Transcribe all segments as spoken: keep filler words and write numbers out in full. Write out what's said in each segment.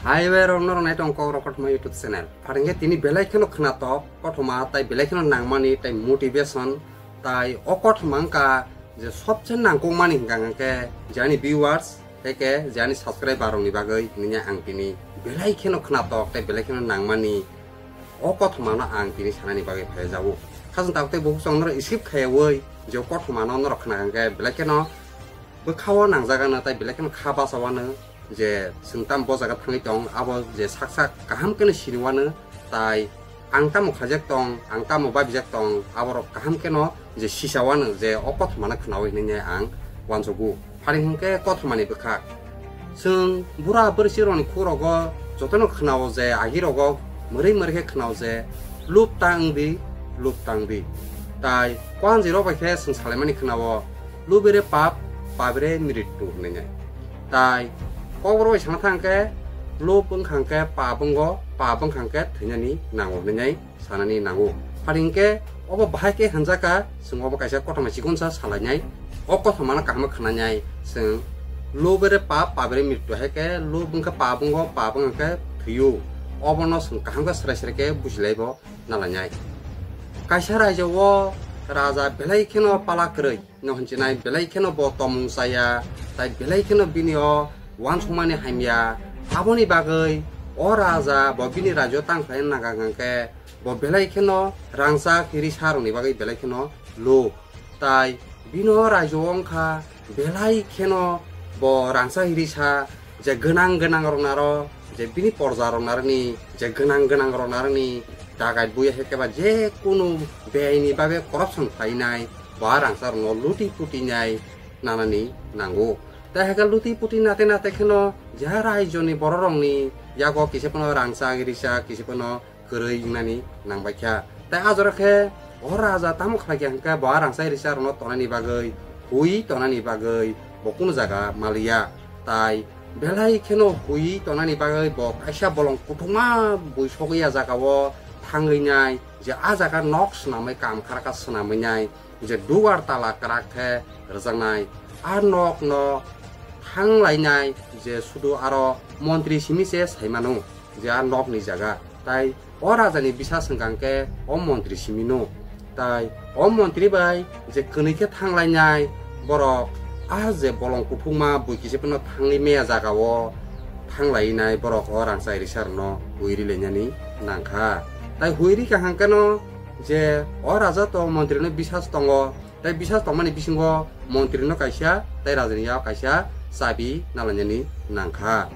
Hai bai rok norok nai tong kok rok kothoma YouTube channel. Pharingkhe tini belai kheno khwnatok kothoma tai belai kheno nangmani tai motivation tai o kothoma wngkha je sobse nangkukmani hwnkha hwnkhe je ani viewers tei khe je ani subscriber rokni bagwi hinwi ang tini belai kheno khwnatok tai belai kheno nangmani o kothomano ang tini sanani bagwi phaijago. Khasong tabuk tei bukhuk chwng norok skip khaiyawi je o kothomano norok khna hwnkhe belai kheno bwkhao nangjagano tai belai kheno kha bachawano je chwng tamo bo jaga thangwi tong abo je sak sak kaham kheno siniwano tai ang tamo khaijak tong, ang tamo babijak tong, aborok kaham kheno je sisawano je o kothomano khnawi hinwi ang uansugo. Pharing hwnkhe kothomani bwkhak. Chwng bura bwrwi rokni khuk rogo jotono khnao je agi rogo mwrwi mwrwi khe khnao je lub ta wngdi, lub ta wngdi. Tai kuanjwi rok bai khe chwng salaimani khnao lubire pap, papire mrittu hinwi nai. Tai kokborok bai sana thang khe lub wngkha hwnkhe pap wngo, pap wngkha hwnkhe thwinani nango hinwi nai sanani nango. Pharing khe obo bahai khe hwnjakha, chwng obo kaisa kothoma chikonsa salainai. O kothomano kaham khe khwnainai chwng. Lubere pap, papere mrittu hai khe lub wngkha pap wngo, pap wngkha khe thwio. Obono chwng kaham khe srai srai khe bujilaibo nalainai. Kaisa raijao raja belai kheno pala kwrwi no hwnjinai, belai kheno bo tomung chaya, tai belai kheno bini o uansukmani hamya. Aboni bagwi o raja bo bini raijao tang khlai nangkha hwnkhe bo belai kheno rangchak risa rokni bagwi belai kheno lub. Tai bini o raijao wngkha belai kheno bo rangchak risa je gwnang gwnang rok naro, je bini porja rok narwkni, je gwnang gwnang rok narwkni dagai buya hai khe ba je kunu beyai ni bagwi corruption khlainai, bo a rangchak rokno luti puti nai nanani nango. Tai hai khe luti puti nate nate kheno je raijoni borok rokni yago kisa phano rangchak risa, kisa phano kwrwi wngnani nangbaikha. Tai a jora khe o raja tamo khlai kha hwnkhe bo a rangchak risa rokno tonani bagwi, hui tonani bagwi bo kunu jaga maliya. Tai belai kheno hui tonani bagwi bo kaisa bolong kuthukma bui sogwi a jagao thangwi nai, je a jaga nok swnamwi kam kharaka swnamwi nai, je dugar tala kwrak khe rwjaknai, a nokno thanglainai je sudu aro montri simi se saimano je a nokni jaga. Tai o rajani bisas hwnkha hwnkhe o montri simino. Tai o montri bai je kwnwi khe thanglainai borok a je bolong kuthukma bui kisa phano thangwi maya jagao thanglainai borok o rangchak risa rokno hui rilainani nangkha. Tai hui rikha hwnkhe no je o raja to montri no bisas tongo, tai bisas tongmani bisingo montri no kaisa tai raja ni yak kaisa chabi nalainani nangkha.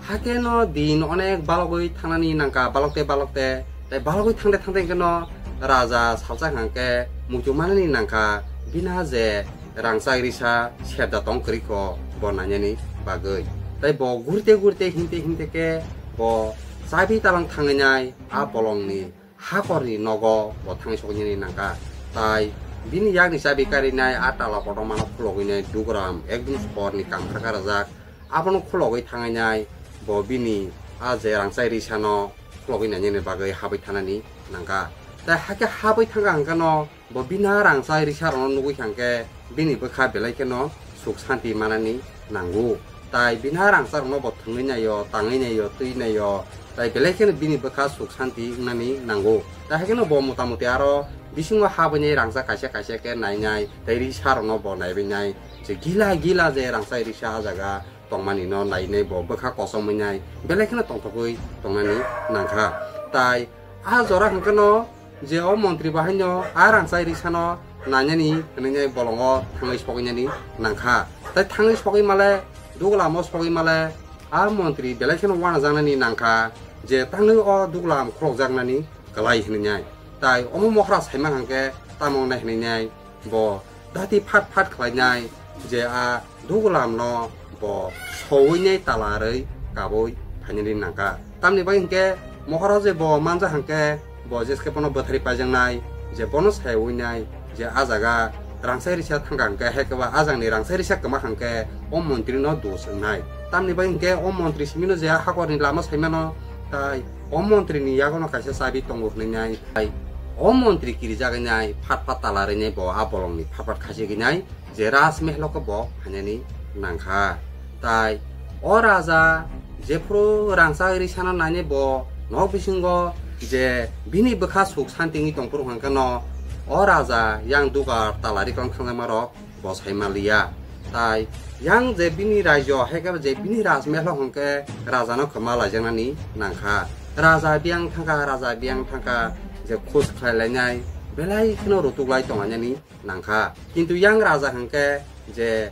Hakhe no din onek balogwi thangnani nangkha, balokte balokte, tai balogwi thangte thangte hwnkhe no raja salsa hwnkhe muitu manani nangkha, bina je rangchak risa serda tong kwrwi kho bo nainani bagwi. Tai bo gurte gurte himte himte khe bo chabi talang thangwi nai a bolongni hakorni nogo bo thangwi soknani nangkha. Tai bini yakni chabi karinai a tala kotormano khulogwinai dugram ekdum sorni kam kha kha rwjak. Abono khulogwi thangwi nai bo bini a je rangchak risano khulogwi nainani bagwi habwi thanani nangkha. Tai hakhe habwi thangkha hwnkhe no bo bina rangchak risa rokno nugwi thangkhe bini bwkha belai kheno suk santi manani nango. Tai bina rangchak rokno bo thwngwi naio, tangwi naio, twi naio, tai belai kheno bini bwkha suk santi wngnani nango. Tai haikhe no bo mota moti aro bisingo habwi nai rangchak kaisa kaisa khe nainai, tai risa rokno bo naiwi nai, je gila gila je rangchak risa a jaga tongmani no nainai bo bwkha kosom wngnai, belai kheno tongthokgwi tongnani nangkha. Tai a jora hwnkhe no je o montri bo haino a rangchak risano nainani hwnwi bolongo thangwi soknani nangkha. Tai thangwi sokwi male, duglamo sokwi male a montri belai kheno wanajaknani nangkha je tangwi o duglam khulokjaknani kwlai hwnwi nai. Tai omo mohra saima hwnkhe tamo wngnai hwnwi nai bo dati phat phat khlainai je a dugulamno bo sowinai tala rwi kabui phainani nangkha. Tamni bagwi hwnkhe mohoro je bo manja hwnkhe bo jeske bono bwthari paijaknai je bono saiwinai je a jaga rangchak risa thangkha hwnkhe hai khe ba a jangni rangchak risa kwma hwnkhe o montri no dos wngnai. Tamni bagwi hwnkhe o montri simino je a hakorni lama saimano tai o montri ni yagono kaisa chabi tongo hwnwi nai. Tai o montri kirijagwi nai phat phat tala rwi nai bo a bolongni phat phat khachigwi nai je Raj Mehlo khe bo phainani nangkha. Tai o raja Jephuru rangchak risano nainai bo nok bisingo je bini bwkha suk santi wngwi tongphuru hwnkhe no o raja yang dugar talari kwlwng thangjakma rok bo sai manliya. Tai yang je bini rajyo hai khe je bini rajmehlo hwnkhe rajano kwma laijaknani nangkha. Raja biyang thangkha, raja biyang thangkha je khus khlai lainai belai kheno rutuk lai tonglainani nangkha. Kintu yang raja hwnkhe je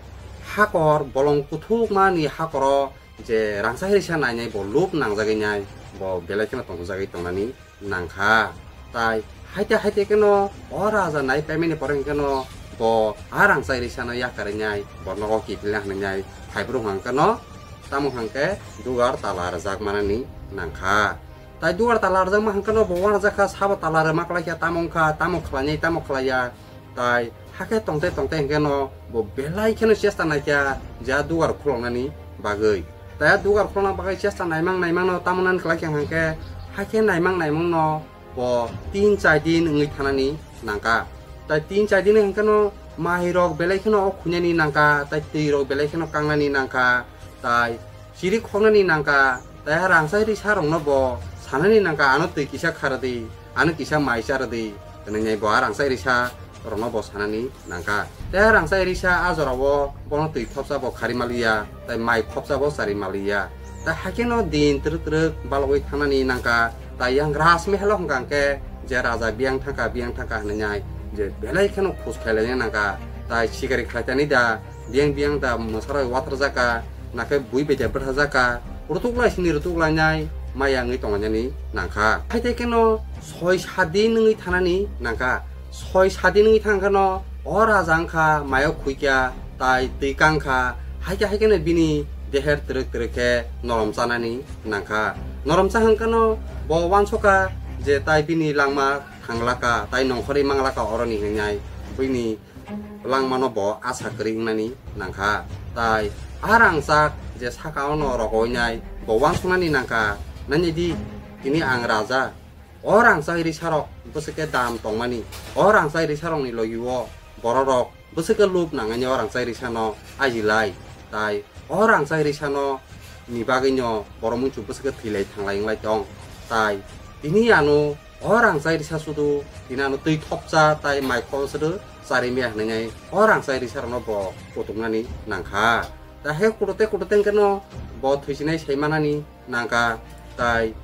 hakor bolong kuthukmani hakoro je rangchak risa nainai bo lup nangjagwi nai bo belai kheno tongthokjagwi tongnani nangkha. Tai haite haite kheno o raja nai paimani pore hwnkhe no bo a rangchak risano yakarwi nai bo nogo kiphilna hwnwi nai phaiphuru hwnkhe no tamo hwnkhe dugar tala rwjak manani nangkha. Tai dugar tala rwjakma hwnkhe no bo uanajakha sabo tala rwma kwlaikha tamo wngkha tamo khlainai tamo khlaiya. Tai hakhe tongte tongte hwnkhe no bo belai kheno chesta naikha je a dugar khuloknani bagwi. Tai a dugar khulokna bagwi chesta naimang naimang no tamo nani kwlaikha hwnkhe hakhe naimang naimang no bo tin char din wngwi thanani nangkha. Tai tin char din hwnkhe no mai rok belai kheno o khuinani nangkha, tai twi rok belai kheno kangnani nangkha. Tai chiri khoknani nangkha, tai a rangchak risa rokno bo sanani nangkha, ano twi kisa kharadi, ano kisa mai charadi, hwnwi bo a rangchak risa rokno bo sanani nangkha. Tai a rangchak risa a jorao bono twi thopsa bo khari maliya, tai mai khopsa bo chari maliya. Tai hakhe no din twrwk twrwk balogwi thanani nangkha, tai yang rajmehelo hwnkha hwnkhe je raja biyang thangkha, biyang thangkha hwnwi nai je belai kheno khus khlai laina nangkha, tai sikari khlai tani da. Biyang biyang da mwsarok wathar jaka, nakhe bui bede bwtha jaka, rutuk lai sini rutuk lainai maya wngwi tonglainani nangkha. Haite keno soi sat din wngwi thanani nangkha. Soi sat din wngwi thangkhano o raja wngkha mayo khuikya tai twi kangkha, haikhe haikhe no bini deher twrwk twrwk khe norom chanani nangkha. Norom cha hwnkhe no bo uansukha je tai bini langma thanglaka, tai nongkhorwi manglaka oroni hinwi nai bini langmano bo asa kwrwi wngnani nangkha. Tai a rangchak je saka ono rogoinai bo uansuknani nangkha, nani di tini ang raja. O rangchak risarok bwswk khe dam tongmani, o rangchak risarokni logi-o bororok bwswk khe lup nangani o rangchak risano ajilai. Tai o rangchak risano ni bagwino borok muichu bwswk khe thwilai thanglai wnglai tong. Tai tini ano o rangchak risa sudu tini ano twi thopsa tai mai khopsa sudu chari maya hwnwi nai o rangchak risa rokno bo kutuknani nangkha. Tai he kutuk tei kutuk tei hwnkhe no bo thwisinai sai manani nangkha. Tai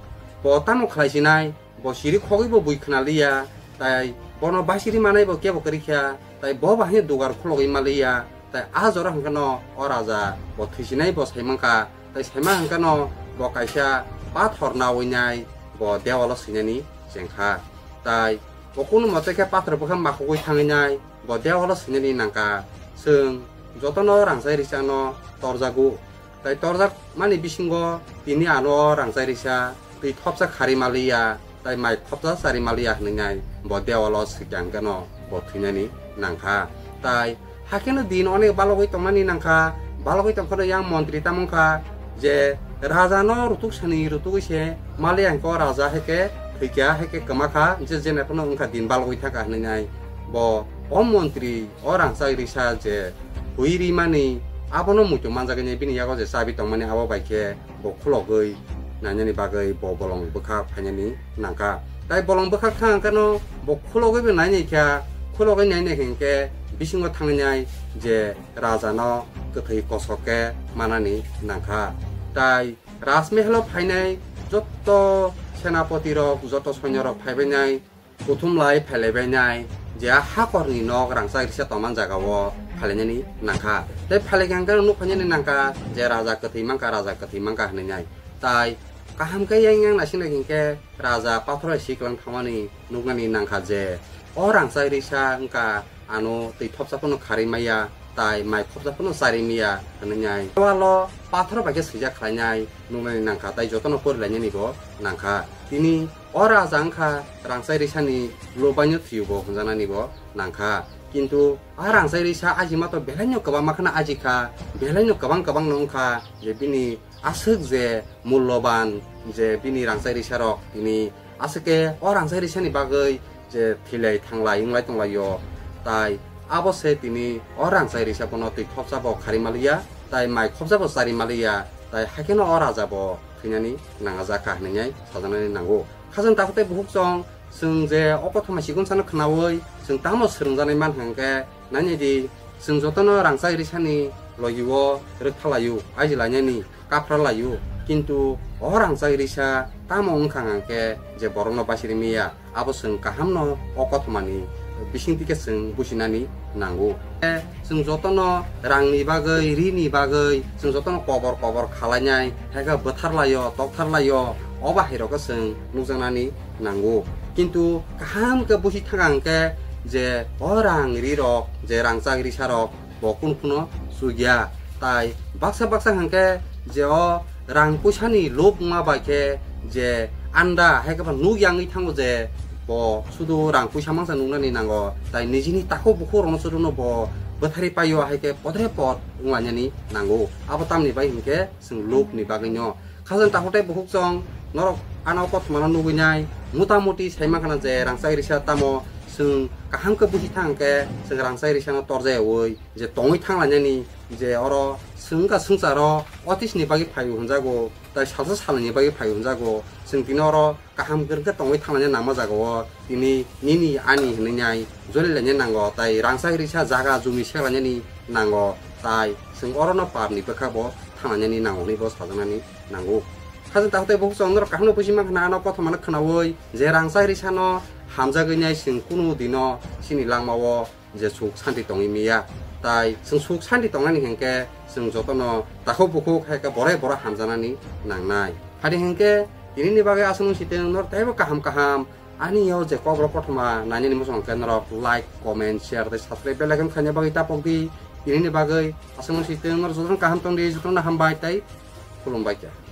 bo tamo khlai sinai, bo siri khogwi bo bui khna liya, tai bono basiri manai bo kebo kwrwi kha, tai bo bahai dugar khulogwi ma liya. Tai a jora hwnkhe no o raja bo thwisinai bo sai mankha, tai sai ma hwnkhe no bo kaisa pathor nawi nai bo dewalo swinani chengkha. Tai bo kunu mote khe pathor bwkha makhogwi thangwi nai bo dewalo swinani nangkha. Chwng jotono rangchak risa no torjago. Tai torjak mani bisingo tini ano rangchak risa twi thopsa khari ma liya, tai mai khopsa chari ma liya hwnwi nai bo dewalo swikya hwnkhe no bo thwinani nangkha. Tai hakhe no din onek balogwi tongmani nangkha, balogwi tongkhano yang montri tamo wngkha je raja no rutuk sani rutugwi se ma liya hwnkhe o raja hai khe thwikya hai khe kwma kha, je jene phano wngkha din balogwi thangkha hwnwi nai bo o montri o rangchak risa je hui rimani abono muitu manjak hwnwi bini yago je chabi tongmani abo bai khe bo khulogwi nainani bagwi bo bolong bwkhak phainani nangkha. Tai bolong bwkhak thang hwnkhe no bo khulogwi bo nainai kha, khulogwi nainai hwnkhe bisingo thangnai je raja no kwthwi kosok khe manani nangkha. Tai rajmehelo phainai jotto senapoti rok, jotto soinyo rok phaibainai, kuthum lai phailaibainai, je a hakorni nok rangchak risa tongman jagao phailainani nangkha. Tei phailaikha hwnkhe nukphainani nangkha je raja kwthwi mankha, raja kwthwi mankha hwnwi nai. Tai kaham khe yang yang naisinglaikha hwnkhe raja pathor bai siklang thangmani nuknani nangkha je o rangchak risa wngkha ano twi thopsa phano kharwi maya, tai mai khopsa phano chari maya hwnwi nai. Dewalo pathor bai khe swijak khlainai nuknani nangkha, tai jotono porilainani bo nangkha. Tini o raja wngkha rangchak risani lubaino thwiyo bo hwnjaknani bo nangkha. Kintu a rangchak risa ajima to belaino kwbangma kheno ajikha, belaino kwbang kwbang no wngkha je bini aswk je mulloban je bini rangchak risa rok tini aswk khe o rangchak risani bagwi je thwilai thanglai wnglai tonglaio. Tai abo se tini o rangchak risa bono twi khopsa bo khari maliya, tai mai khopsa bo chari maliya. Tai haikhe no o raja bo thwinani nangajak kha hinwi sajaknani nango. Khajang takhuk tei bukhuk chwng, chwng je o kothoma sigon sano khwnawi chwng tamo swrwngjaknai man hwnkhe, nainai di, chwng jotono rangchak risani logi-o rwktha laio, aiji lainani kaphra laio, kintu o rangchak risa tamo wngkha hwnkhe je borokno basiri miya. Abo chwng kahamno o kothomani bisingtwi khe chwng bujinani nango. E, chwng jotono rangni bagwi, rini bagwi chwng jotono kobor kobor khalainai, haikhe bwtharlaio, toktharlaio, o bahairokhe chwng nukjaknani nango. Kintu kaham khe buji thangkha hwnkhe je o rang rirok, je rangchak risarok, bo kunu kunu chukya. Tai baksa baksa hwnkhe je o rang puisani lob wngma bai khe je anda hai khe ba nuk yangwi thango je bo sudu rang puisa mangsa nuknani nango. Tai nijini takhuk bukhuk rokno suduno bo bwthari paio hai khe podre pod wnglainani nango. Abo tamni bai hwnkhe chwng lob ni bagwino. Khajang takhuk tei bukhuk chwng norok ano kothomano nugwi nai, mota moti sai mankha na je rangchak risa tamo chwng kaham khe buji thang khe chwng rangchak risano torjaiwi je tongwi thanglainani je oro chwng wngkha swngcharo office ni bagwi phaio hwnjago, tai salsa salnwini bagwi phaio hwnjago, chwng tini oro kaham khe tongwi thanglaina nangma jagao tini nini ani hinwi nai jolilaina nango, tai rangchak risa jaga jumi seklainani nango, tai chwng orono papni bwkha bo thanglainani nango hinwi bo sajaknani nango. Khajang takhuk tei bukhuk chwng norok kaham no buji mankha na ano kothomano khwnawi je rangchak risano hamjagwi nai chwng kunu dino chini langmao je suk santi tongwi miya. Tai chwng suk santi tongnani hinkhe chwng jotono takhuk bukhuk hai khe borai bora hamjanani nangnai. Hadi hinkhe tinini bagwi aswk nung sitwng norok teibo kaham kaham ani yo je kokrok kothoma nainani muchung khe norok like, comment, share tei subscribe bell icon khaina bagwi tapok di. Tinini bagwi aswk nung sitwng norok jotono kaham tong di, jotono hambai tei khulumbai kha.